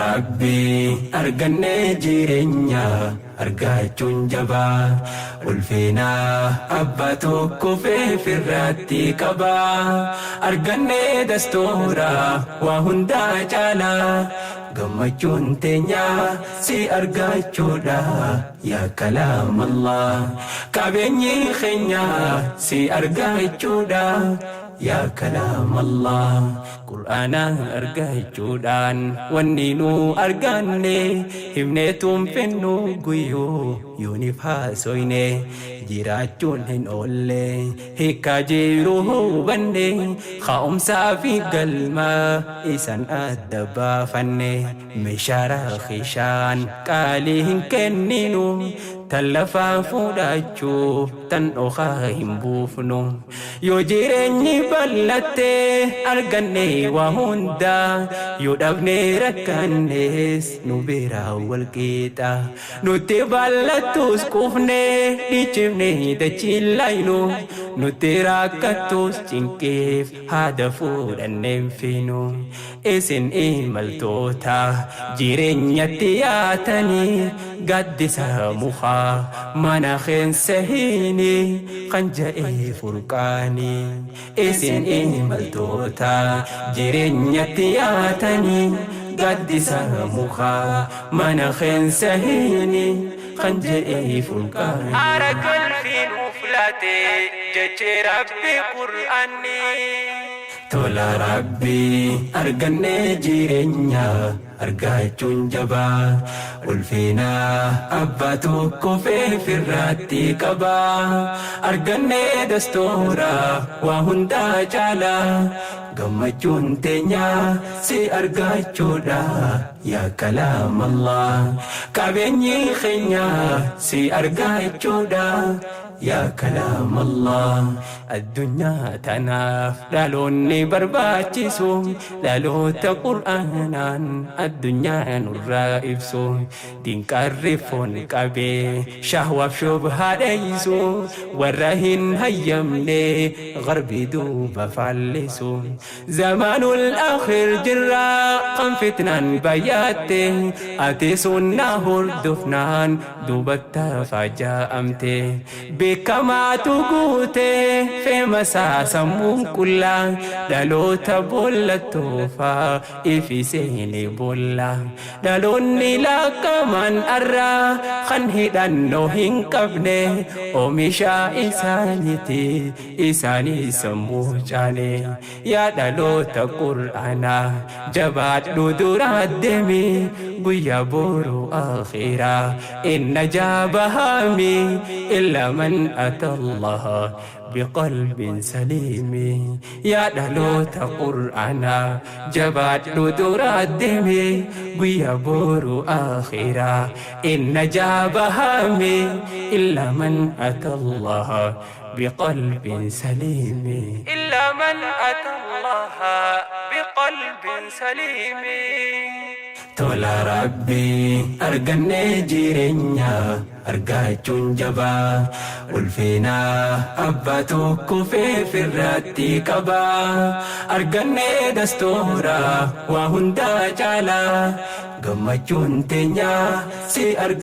Rabbii argannee jireenya argachuun jabaa. Ulfina abbaa tokko feefirratti qabaa. Argannee dastuura waa hundaa caalaa. Gammachuun teenya si argachuudha yaa kalaam Allah. Qabeenyi keenya si argachuudha yaa kalaam Allah. Qur'aana argachuudhaan wanni nu arganne himneetuun fennu guyyuu yooniif haasoyne jiraachuun hin oolle hiikkaa jiru hubanne ka'umsaa fi galma isan adda baafanne meeshaa raakishaan qaalii hin kenninu tan lafaa fudhachuuf tan dhokaa hin buufnu yoo jireenyi bal'atte arganne waa hunda yoo dhabne rakkannes nu biraa wal qixa nutti bal'attus quufne dhichifne dachiin laynu nutti rakkattus cinqiif haada fuudhanneen finu isin imaltoota jireenyatti yaatanii gaddisa mukaa mana keessa hini kan ja'e furqaanii isin imaltoota jireenyatti yaatanii gaddisa mukaa mana keessa hini kan ja'e furqaanii. Aara galfii nuuf laate jechi Rabbi Qur'aanni. Tola Rabbii argannee jireenya argachuun jabaa. Ulfina abbaa tokko feefirratti qabaa. Argannee dastuura waa hundaa caalaa. Gammachuun teenya si argachuudha yaa kalaam Allah. Qabeenyi keenya si argachuudha yaa kalaam Allah. Addunyaa tanaaf dhaloonni barbaachisu dhaloota qur'aanaan addunyaa nurraa ibsu dinqarri foon qabee shahwaaf shubhaa dheeysu warra hin hayyamne garbi duuba faallisu zamaanul akhir jirra kan fitnaan bayyaatte ati sunnaa hordofnaan duubatta fajaa'amte beekamaatu guute feemasaa sammuun qullaa dhaloota boollattoofaa ifi seene boolla dhaloonni laaqamaan arraa kan hidhannoo hin qabne oomisha isaaniiti isaanii sammuu caane yaa dhaloota qur'aanaa jabaadhu duraa deemi guyyaa boru akhiraa inna jaabahaami illa man ata allaha بقلب سليم يا دلوت قرآنا جبادو درا دمي قيا بورو آخرا إن جابهامي إلا من أتى الله بقلب سليم إلا من أتى الله بقلب سليم. Tola Rabbii argannee jireenya argachuun jabaa. Ulfina abbaa tokko feefirratti qabaa. Argannee dastuura waa hundaa caalaa. Gammachuun teenya si arga.